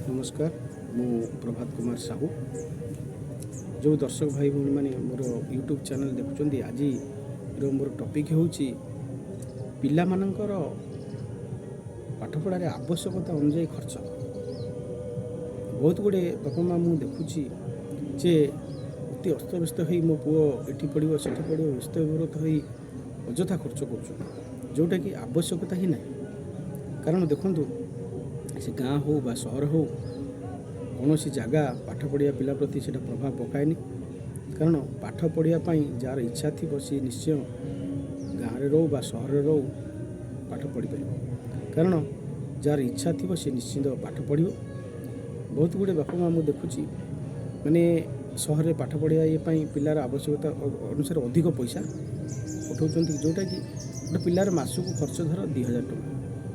ନମସ୍କାର, ମୁଁ ପ୍ରଭାତ କୁମାର ସାହୁ। ଯେଉଁ ଦର୍ଶକ ଭାଇ ଭଉଣୀମାନେ ମୋର ୟୁଟ୍ୟୁବ୍ ଚ୍ୟାନେଲ୍ ଦେଖୁଛନ୍ତି, ଆଜିର ମୋର ଟପିକ୍ ହେଉଛି ପିଲାମାନଙ୍କର ପାଠପଢ଼ାରେ ଆବଶ୍ୟକତା ଅନୁଯାୟୀ ଖର୍ଚ୍ଚ। ବହୁତ ଗୁଡ଼ିଏ ବାପା ମା' ମୁଁ ଦେଖୁଛି ଯେ ଅତି ଅସ୍ତବ୍ୟସ୍ତ ହୋଇ, ମୋ ପୁଅ ଏଠି ପଢ଼ିବ, ସେଠି ପଢ଼ିବ, ବ୍ୟସ୍ତ ବିବ୍ରତ ହୋଇ ଅଯଥା ଖର୍ଚ୍ଚ କରୁଛନ୍ତି, ଯେଉଁଟାକି ଆବଶ୍ୟକତା ହିଁ ନାହିଁ। କାରଣ ଦେଖନ୍ତୁ, ସେ ଗାଁ ହେଉ ବା ସହର ହେଉ, କୌଣସି ଜାଗା ପାଠ ପଢ଼ିବା ପିଲା ପ୍ରତି ସେଇଟା ପ୍ରଭାବ ପକାଏନି। କାରଣ ପାଠ ପଢ଼ିବା ପାଇଁ ଯାହାର ଇଚ୍ଛା ଥିବ, ସିଏ ନିଶ୍ଚୟ ଗାଁରେ ରହୁ ବା ସହରରେ ରହୁ, ପାଠ ପଢ଼ିପାରିବ। କାରଣ ଯାହାର ଇଚ୍ଛା ଥିବ, ସେ ନିଶ୍ଚିନ୍ତ ପାଠ ପଢ଼ିବ। ବହୁତ ଗୁଡ଼ିଏ ବାପା ମା' ମୁଁ ଦେଖୁଛି, ମାନେ ସହରରେ ପାଠ ପଢ଼ିବା ଇଏ ପାଇଁ ପିଲାର ଆବଶ୍ୟକତା ଅନୁସାରେ ଅଧିକ ପଇସା ପଠାଉଛନ୍ତି, ଯେଉଁଟାକି ଗୋଟେ ପିଲାର ମାସକୁ ଖର୍ଚ୍ଚ ଧର 2000 ଟଙ୍କା,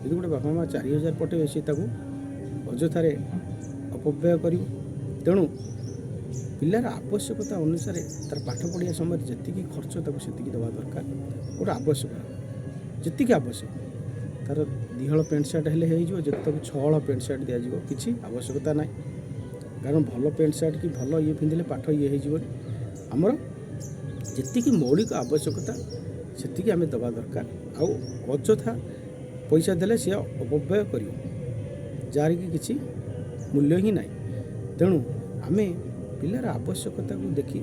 ଯଦି ଗୋଟେ ବାପା ମା' 4000 ପଠାଇବେ, ସେ ତାକୁ ଅଯଥାରେ ଅପବ୍ୟୟ କରିବ। ତେଣୁ ପିଲାର ଆବଶ୍ୟକତା ଅନୁସାରେ ତାର ପାଠ ପଢ଼ିବା ସମୟରେ ଯେତିକି ଖର୍ଚ୍ଚ, ତାକୁ ସେତିକି ଦେବା ଦରକାର। ଗୋଟେ ଆବଶ୍ୟକ, ଯେତିକି ଆବଶ୍ୟକ, ତାର 2 ହଳ ପ୍ୟାଣ୍ଟ ସାର୍ଟ ହେଲେ ହେଇଯିବ। ଯଦି ତାକୁ 6 ହଳ ପ୍ୟାଣ୍ଟ ସାର୍ଟ ଦିଆଯିବ, କିଛି ଆବଶ୍ୟକତା ନାହିଁ। କାରଣ ଭଲ ପ୍ୟାଣ୍ଟ ସାର୍ଟ କି ଭଲ ଇଏ ପିନ୍ଧିଲେ ପାଠ ଇଏ ହେଇଯିବନି। ଆମର ଯେତିକି ମୌଳିକ ଆବଶ୍ୟକତା, ସେତିକି ଆମେ ଦେବା ଦରକାର। ଆଉ ଅଯଥା ପଇସା ଦେଲେ ସିଏ ଅପବ୍ୟୟ କରିବ, ଯାହାର କି କିଛି ମୂଲ୍ୟ ହିଁ ନାହିଁ। ତେଣୁ ଆମେ ପିଲାର ଆବଶ୍ୟକତାକୁ ଦେଖି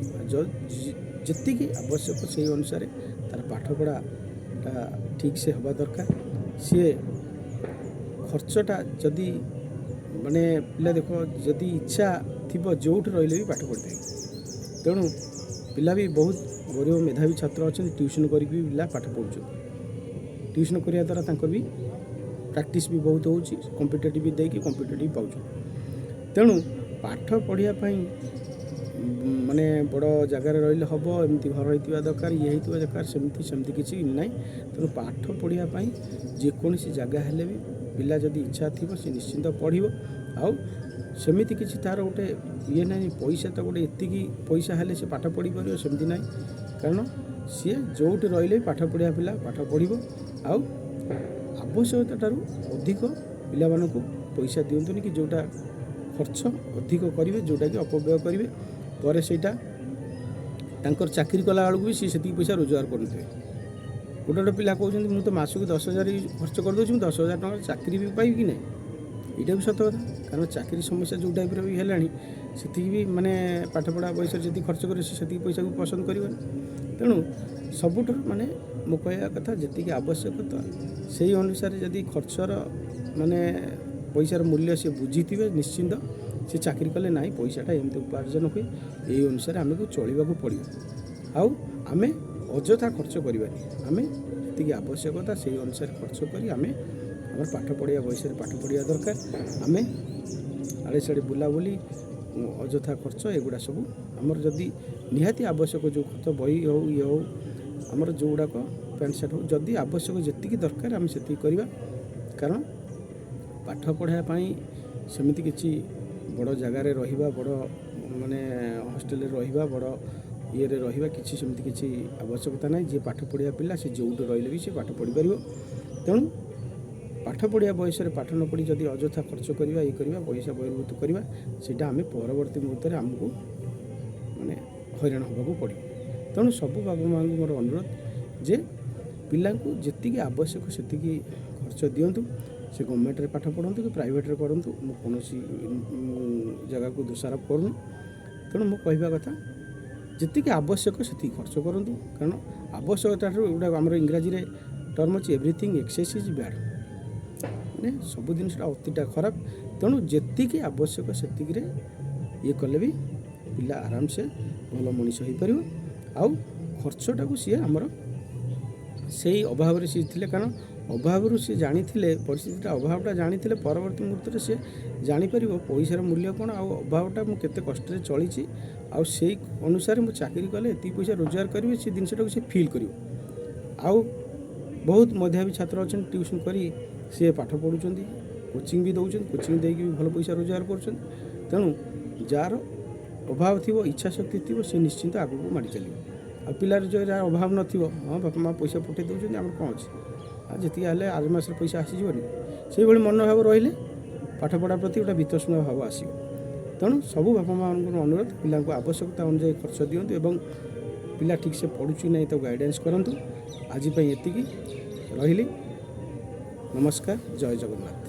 ଯେତିକି ଆବଶ୍ୟକ, ସେଇ ଅନୁସାରେ ତାର ପାଠପଢ଼ାଟା ଠିକ୍ସେ ହେବା ଦରକାର। ସିଏ ଖର୍ଚ୍ଚଟା ଯଦି ମାନେ ପିଲା ଦେଖ, ଯଦି ଇଚ୍ଛା ଥିବ, ଯେଉଁଠି ରହିଲେ ବି ପାଠ ପଢ଼ିପାରିବ। ତେଣୁ ପିଲା ବି ବହୁତ ଗରିବ ମେଧାବୀ ଛାତ୍ର ଅଛନ୍ତି, ଟ୍ୟୁସନ୍ କରିକି ବି ପିଲା ପାଠ ପଢ଼ୁଛନ୍ତି। ଟ୍ୟୁସନ୍ କରିବା ଦ୍ୱାରା ତାଙ୍କର ବି ପ୍ରାକ୍ଟିସ୍ ବି ବହୁତ ହେଉଛି, କମ୍ପିଟେଟିଭ୍ ବି ଦେଇକି କମ୍ପିଟେଟିଭ୍ ପାଉଛନ୍ତି। ତେଣୁ ପାଠ ପଢ଼ିବା ପାଇଁ ମାନେ ବଡ଼ ଜାଗାରେ ରହିଲେ ହେବ, ଏମିତି ଘର ହେଇଥିବା ଦରକାର, ଇଏ ହେଇଥିବା ଦରକାର, ସେମିତି କିଛି ନାହିଁ। ତେଣୁ ପାଠ ପଢ଼ିବା ପାଇଁ ଯେକୌଣସି ଜାଗା ହେଲେ ବି ପିଲା ଯଦି ଇଚ୍ଛା ଥିବ, ସେ ନିଶ୍ଚିନ୍ତ ପଢ଼ିବ। ଆଉ ସେମିତି କିଛି ତା'ର ଗୋଟେ ଇଏ ନାହିଁ, ପଇସା ତ ଗୋଟେ ଏତିକି ପଇସା ହେଲେ ସେ ପାଠ ପଢ଼ିପାରିବ, ସେମିତି ନାହିଁ। କାରଣ ସିଏ ଯେଉଁଠି ରହିଲେ ବି ପାଠ ପଢ଼ିବା ପିଲା ପାଠ ପଢ଼ିବ। ଆଉ ଆବଶ୍ୟକତା ଠାରୁ ଅଧିକ ପିଲାମାନଙ୍କୁ ପଇସା ଦିଅନ୍ତୁନି କି ଯେଉଁଟା ଖର୍ଚ୍ଚ ଅଧିକ କରିବେ, ଯେଉଁଟାକି ଅପବ୍ୟୟ କରିବେ, ପରେ ସେଇଟା ତାଙ୍କର ଚାକିରି କଲା ବେଳକୁ ବି ସିଏ ସେତିକି ପଇସା ରୋଜଗାର କରୁନଥିବେ। ଗୋଟେ ଗୋଟେ ପିଲା କହୁଛନ୍ତି, ମୁଁ ତ ମାସକୁ 10,000 ଖର୍ଚ୍ଚ କରିଦେଉଛି, ମୁଁ 10,000 ଟଙ୍କାର ଚାକିରି ବି ପାଇବି କି ନାହିଁ? ଏଇଟା ବି ସତ କଥା। କାରଣ ଚାକିରି ସମସ୍ୟା ଯେଉଁ ଟାଇପ୍ର ବି ହେଲାଣି, ସେତିକି ବି ମାନେ ପାଠପଢ଼ା ବୟସରେ ଯେତିକି ଖର୍ଚ୍ଚ କରିବେ, ସେ ସେତିକି ପଇସାକୁ ପସନ୍ଦ କରିବନି। ତେଣୁ ସବୁଠାରୁ ମାନେ ମୁଁ କହିବା କଥା, ଯେତିକି ଆବଶ୍ୟକତା ସେଇ ଅନୁସାରେ ଯଦି ଖର୍ଚ୍ଚର ମାନେ ପଇସାର ମୂଲ୍ୟ ସେ ବୁଝିଥିବେ, ନିଶ୍ଚିନ୍ତ ସେ ଚାକିରି କଲେ, ନାହିଁ, ପଇସାଟା ଏମିତି ଉପାର୍ଜନ ହୁଏ, ଏଇ ଅନୁସାରେ ଆମକୁ ଚଳିବାକୁ ପଡ଼ିବ ଆଉ ଆମେ ଅଯଥା ଖର୍ଚ୍ଚ କରିବାନି। ଆମେ ଯେତିକି ଆବଶ୍ୟକତା, ସେଇ ଅନୁସାରେ ଖର୍ଚ୍ଚ କରି ଆମେ ଆମର ପାଠ ପଢ଼ିବା ବୟସରେ ପାଠ ପଢ଼ିବା ଦରକାର। ଆମେ ଆଡ଼େ ସିଆଡ଼େ ବୁଲାବୁଲି, ଅଯଥା ଖର୍ଚ୍ଚ, ଏଗୁଡ଼ା ସବୁ ଆମର ଯଦି ନିହାତି ଆବଶ୍ୟକ ଯେଉଁ ଖର୍ଚ୍ଚ, ବହି ହେଉ, ଇଏ ହେଉ, ଆମର ଯେଉଁଗୁଡ଼ାକ ପ୍ୟାଣ୍ଟ ସାର୍ଟ ହେଉ, ଯଦି ଆବଶ୍ୟକ ଯେତିକି ଦରକାର, ଆମେ ସେତିକି କରିବା। କାରଣ ପାଠ ପଢ଼ିବା ପାଇଁ ସେମିତି କିଛି ବଡ଼ ଜାଗାରେ ରହିବା, ବଡ଼ ମାନେ ହଷ୍ଟେଲରେ ରହିବା, ବଡ଼ ଇଏରେ ରହିବା, କିଛି ସେମିତି କିଛି ଆବଶ୍ୟକତା ନାହିଁ। ଯିଏ ପାଠ ପଢ଼ିବା ପିଲା, ସେ ଯେଉଁଠି ରହିଲେ ବି ସେ ପାଠ ପଢ଼ିପାରିବ। ତେଣୁ ପାଠ ପଢ଼ିବା ବୟସରେ ପାଠ ନ ପଢ଼ି ଯଦି ଅଯଥା ଖର୍ଚ୍ଚ କରିବା, ଇଏ କରିବା, ପଇସା ବହିର୍ଭୂତ କରିବା, ସେଇଟା ଆମେ ପରବର୍ତ୍ତୀ ମୁହୂର୍ତ୍ତରେ ଆମକୁ ମାନେ ହଇରାଣ ହେବାକୁ ପଡ଼ିବ। ତେଣୁ ସବୁ ବାପା ମାଆଙ୍କୁ ମୋର ଅନୁରୋଧ ଯେ ପିଲାଙ୍କୁ ଯେତିକି ଆବଶ୍ୟକ, ସେତିକି ଖର୍ଚ୍ଚ ଦିଅନ୍ତୁ। ସେ ଗଭର୍ଣ୍ଣମେଣ୍ଟରେ ପାଠ ପଢ଼ନ୍ତୁ କି ପ୍ରାଇଭେଟରେ କରନ୍ତୁ, ମୁଁ କୌଣସି ଜାଗାକୁ ଦୋଷାରୋପ କରୁନି। ତେଣୁ ମୁଁ କହିବା କଥା, ଯେତିକି ଆବଶ୍ୟକ ସେତିକି ଖର୍ଚ୍ଚ କରନ୍ତୁ। କାରଣ ଆବଶ୍ୟକତା ଠାରୁ ଗୋଟେ ଆମର ଇଂରାଜୀରେ ଟର୍ମ ଅଛି, "Everything excess is bad", ମାନେ ସବୁ ଜିନିଷଟା ଅତିଟା ଖରାପ। ତେଣୁ ଯେତିକି ଆବଶ୍ୟକ, ସେତିକିରେ ଇଏ କଲେ ବି ପିଲା ଆରାମସେ ଭଲ ମଣିଷ ହେଇପାରିବ। ଆଉ ଖର୍ଚ୍ଚଟାକୁ ସିଏ ଆମର ସେଇ ଅଭାବରେ ସିଏ ଥିଲେ, କାରଣ ଅଭାବରୁ ସିଏ ଜାଣିଥିଲେ ପରିସ୍ଥିତିଟା, ଅଭାବଟା ଜାଣିଥିଲେ, ପରବର୍ତ୍ତୀ ମୁହୂର୍ତ୍ତରେ ସିଏ ଜାଣିପାରିବ ପଇସାର ମୂଲ୍ୟ କ'ଣ ଆଉ ଅଭାବଟା ମୁଁ କେତେ କଷ୍ଟରେ ଚଳିଛି ଆଉ ସେଇ ଅନୁସାରେ ମୁଁ ଚାକିରି କଲେ ଏତିକି ପଇସା ରୋଜଗାର କରିବି, ସେ ଜିନିଷଟାକୁ ସେ ଫିଲ୍ କରିବ। ଆଉ ବହୁତ ମେଧାବୀ ଛାତ୍ର ଅଛନ୍ତି, ଟ୍ୟୁସନ୍ କରି ସିଏ ପାଠ ପଢ଼ୁଛନ୍ତି, କୋଚିଂ ବି ଦେଉଛନ୍ତି, କୋଚିଂ ଦେଇକି ବି ଭଲ ପଇସା ରୋଜଗାର କରୁଛନ୍ତି। ତେଣୁ ଯାହାର ଅଭାବ ଥିବ, ଇଚ୍ଛା ଶକ୍ତି ଥିବ, ସେ ନିଶ୍ଚିନ୍ତ ଆଗକୁ ମାଡ଼ି ଚାଲିବ। ଆଉ ପିଲାର ଯେଉଁ ଯାହାର ଅଭାବ ନଥିବ, ହଁ, ବାପା ମା' ପଇସା ପଠାଇ ଦେଉଛନ୍ତି, ଆମର କ'ଣ ଅଛି, ଆଉ ଯେତିକି ହେଲେ ଆର ମାସରେ ପଇସା ଆସିଯିବନି, ସେଇଭଳି ମନୋଭାବ ରହିଲେ ପାଠପଢ଼ା ପ୍ରତି ଗୋଟେ ବିତୃଷ୍ଣା ଭାବ ଆସିବ। ତେଣୁ ସବୁ ବାପା ମାଆଙ୍କର ଅନୁରୋଧ, ପିଲାଙ୍କୁ ଆବଶ୍ୟକତା ଅନୁଯାୟୀ ଖର୍ଚ୍ଚ ଦିଅନ୍ତୁ ଏବଂ ପିଲା ଠିକ୍ସେ ପଢ଼ୁଛି ନାହିଁ ତାକୁ ଗାଇଡ଼ାନ୍ସ କରନ୍ତୁ। ଆଜି ପାଇଁ ଏତିକି ରହିଲି। ନମସ୍କାର, ଜୟ ଜଗନ୍ନାଥ।